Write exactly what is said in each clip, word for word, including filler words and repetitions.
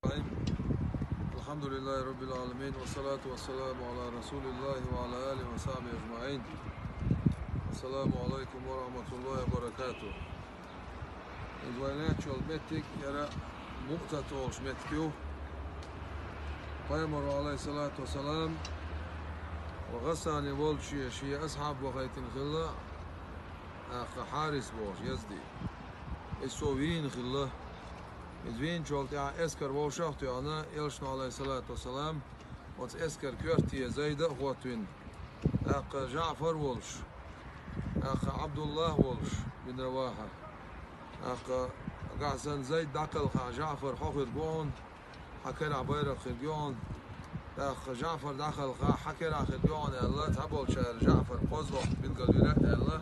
الحمد لله رب العالمين، والصلاة والسلام على رسول الله وعلى آله وصحبه أجمعين. السلام عليكم ورحمة الله وبركاته. Из вай лаьтташ йолу меттиг яра Муътат олуш меттиг ю. Пайхамар, алейхиссалату вассалам, ва Гъассане волчу шен асхьаб вахийтина хилла, тӀаккха Хьарис бохуш, Язди. Иза цо вийна хилла. Иза вийначул тӀаьхьа эскар вовшах а тоьхна, Элчано, алейхиссалату вассалам, оцу эскар коьрте Зайда а хӀоттавина, тӀаккха ЖаӀфар волуш, тӀаккха Ӏабдуллах волуш бин Равахьа. ТӀаккха, нагахь санна Зайд дӀакхелхахь, ЖаӀфар, хьо хир ву хьуна, хьан керахь байракх хир ву хьуна. ТӀаккха ЖаӀфар дӀакхелхахь, хьан керахь хир ву хьуна аьлла, цхьаболчара ЖаӀфар кхозлагӀа билгалвира аьлла.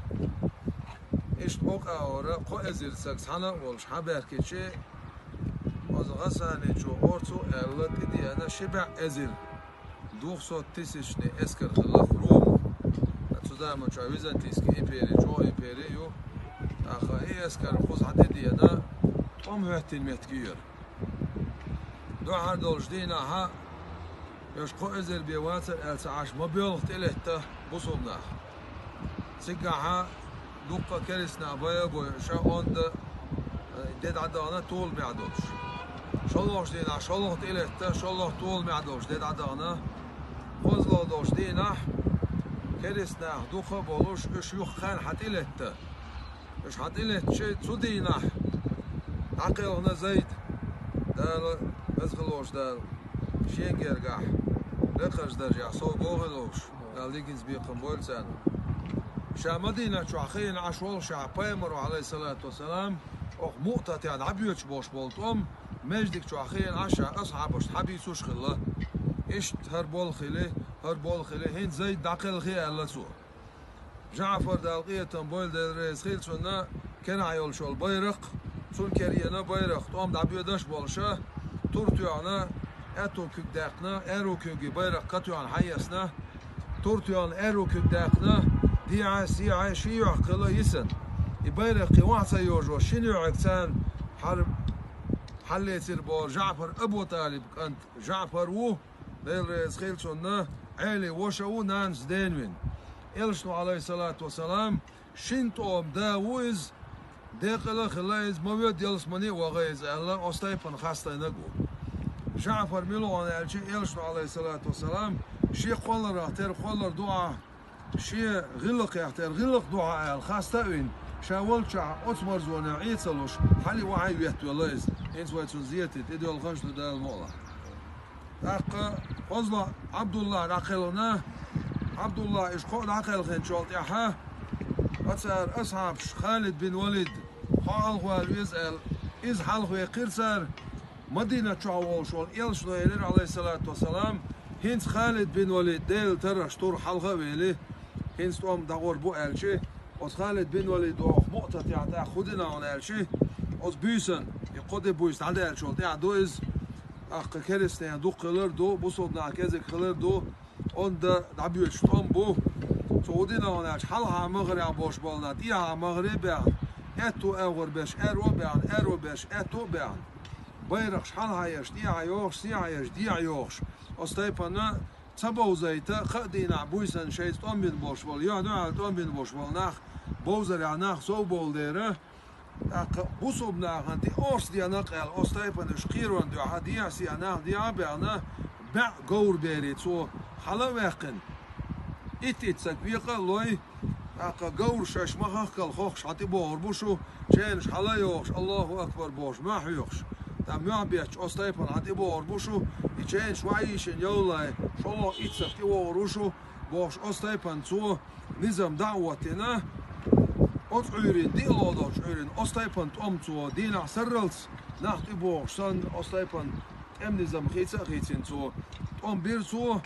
Иштта кхо къаьхьара, кхо эзар стаг цхьаьна а волуш, хьан баьхкичи, оцу Гъассанечо орцу аьлла, тӀедеана ши бӀе эзар, двухсот тысячный эскар хилла Румах. Цу заманчохь Византийский импери, чӀогӀа импери ю. ТӀаккха и эскар кхуза хьан тӀедеана, тӀом хӀоьттина меттиг ю яра. Дуьххьара долчу дийнахь, уьш кхо эзар бен вацара аьлла ца Ӏаш, ма боьлху тӀелетта бусулба нах. Цигахь дуккха керист нах бай а гой, ша онда, э, де дӀадахана, толамехь долуш. ШолгӀачу дийнахь шолгӀа тӀелетта, шолгӀа толамехь долуш де дӀадахана. КхозлагӀа долчу дийнахь керист нах дукха а болуш, уьш юха кхаьрна хьан тӀелетта. Уьш хьан тӀелеттачи, цу дийнахь дӀакхелхина Зайд, Дала, веза хилла волчу Дала, шен гергахь, рекхарш даржехь сов бохийла вовш, Дала диканца бекхам бойла царна. Ша Мадина чохь хиъна Ӏаш волушехь, Пайхамаро, алейхиссалату вассалам, оха Муътатехь дӀабоьдуш болуш болу тӀом, маьждиг чохь хиъна Ӏаш, ша асхьабашна хьан бийцуш хилла. Иштта хӀара болх хили, хӀара болх хили, хӀинца Зайд дӀакхелхи аьлла цо. ЖаӀфар, Дала къинхетам бойла, Дела реза хила цунна, керахь йолуш йолу байракх, цунна кера еана байракх, тӀом дӀабоьдуш болуша, тур тоьхна, аьтту куьг даьккхина, аьрру куьйгийн байракх катоьхна хьаэцна, тур тоьхна, аьрру куьг даьккхина, дехьа, сехьа, ши юьхь кхилла йисна. И байракх кхин охьа ца йожош, шина юьхьиг царна хьал-, хьаллецира боху ЖаӀфар, Абу ТӀалиб кӀант ЖаӀфар ву, Дела реза хила цунна, Ӏелин ваша ву, нанас дена вина. Элчано, алейхиссалату вассалам, шина тӀома да ву иза, декъала а хилла иза, ма воьду, ялсамани а вогӀу иза аьлла, оцу тайпана хастийнарг ву. ЖаӀфар мила ву аьлча, Элчано, алейхиссалату вассалам, шен кхолларах тера кхоллар ду ахь, шен гӀиллакхех тера гӀиллакх ду ахь аьлла, хаста а вина, ша волчохь оцу марзонехь Ӏе ца луш, хьали вахьий веттавелла иза. ХӀинца вай цунна зетийта, и доьлхуш ду Дала мукъалахь. ТӀаккха кхозлагӀа Ӏабдуллах дӀакхелхина. Ӏабдуллах, уьш кхоъ дӀакхелхинчул тӀаьхьа, цара асхьабаш Халид бин Валид, хьо хьалхавала веза аьлла, иза хьалхаваьккхира цара. Мадина чохь волуш волу Элчано элира, алейхиссалату вассалам, хӀинца Халид бин Валид Делан тарраш тур хьалха а вели, хӀинца тӀом дӀагӀур бу аьлчи, оцу Халид бин Валид оха Муътатехь тӀаккха хӀун дина хьуна аьлчи, оцу буьйсанна, и кхо де буьйса дӀадаьллачул тӀаьхьа ду иза, тӀаккха керистанех дукха хилар ду, бусулба нах кӀезиг хилар ду, онда дӀабоьдуш тӀом бу. Цо хӀун дина хьуна аьлча, хьалха магӀарехь болуш болу нах тӀехьа магӀаре а баьхна, аьтту агӀор берш аьрру а баьхна, аьрру берш аьтту а баьхна. Байракхаш хьалха еш тӀехьа йохуш, сехьа еш дехьа йохуш. Оцу тайпана ца бовзийта, кхаа дийнахь буьйсанна шайца тӀом бина болуш болу, юьхь-дуьхьал тӀом бина болуш болу нах, бовзарехь нах сов бовла дера, тӀаккха бусулба нахана тӀе орца деана кхел, оцу тайпана уьш кхеронна дуьхьа, дехьа-сехьа нах дехьа а баьхна, бӀе говр берий цо хьала а ваьккхина. Итт-итт стаг векъа а лой, тӀаккха говр шаьш ма-хахкал хохкуш хьан тӀе богӀур бу шу, ченаш хьала а йохуш, Аллаху акбар бохуш, мохь хьоькхуш. ТӀаккха мохь бетташ оцу тайпана хьан тӀе богӀур бу шу, и ченаш вайшина йовлай, шолгӀа итт стаг тӀе вогӀур ву шу, бохуш, оцу тайпана цо низам дӀа а хӀоттийна, оцу Ӏуьйрин, диълагӀа долчу Ӏуьйрин, оцу тайпана тӀом цо дийнахь сарралц нах тӀе богӀуш санна, оцу тайпана тӀеман низам хийца а хийцина цо, тӀом бира цо,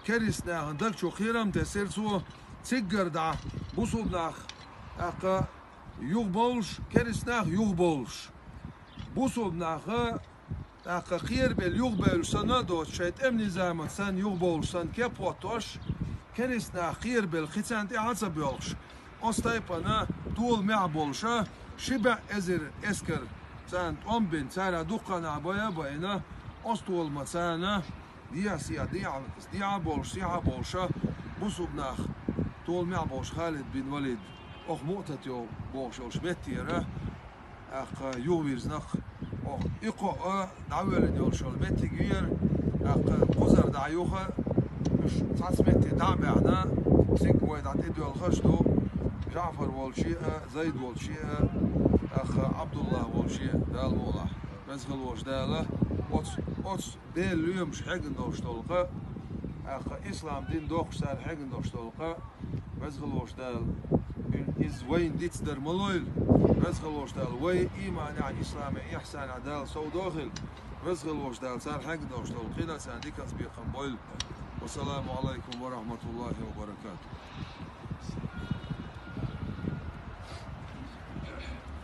керист нахана даг чу кхерам тесира цо, циггара дӀа бусулба нах тӀаккха юхабовлуш, керист нах юхабовлуш. Бусулба наха тӀаккха кхерабелла юхабевлла санна а доцуш, шайн тӀеман низамаца санна юхабовлуш санна кеп а хӀоттош, керист нах кхерабелла кхин царна тӀаьхьа а ца боьлхуш, оцу тайпана толамехь болуша, ши бӀе эзар эскар царна тӀом бина, цара дуккха а нах бай а байна, Оцу толамца дехьа-сехьа, дехьа, дехьа болуш, сехьа болуш, бусулба нах толамехь болуш Халид бин Валид, оха Муътат йо-, бохуш йолуш меттера, тӀаккха юхавирзина-кх. Оха и кхоъ дӀавоьллина йолуш йолу меттиг яра, тӀаккха кхузара дӀа юха, уьш цхьацца метте дӀа а баьхна, цига вай дӀа тӀедоьлхуш ду, ЖаӀфар волчу а, Зайд волчу а, тӀаккха Ӏабдуллах волчу а, Дала мукъалахь. Веза хила волчу Дала оцу, оцу Делан лоьмаш хьегна долуш долу къа, тӀаккха ислам дин дохуш цара хьегна долуш долу къа, Веза хила волчу Дала, иза вайна дицдар ма лойла. Веза хила волчу Дала, вай ийманехь, исламехь, ихьсанехь Дала совдохийла. Веза хила волчу Дала, цара хьегна долуш долу къина царна диканца бекхам бойла. Вассаламу алайкум ва рахматуллахи ва баракатух.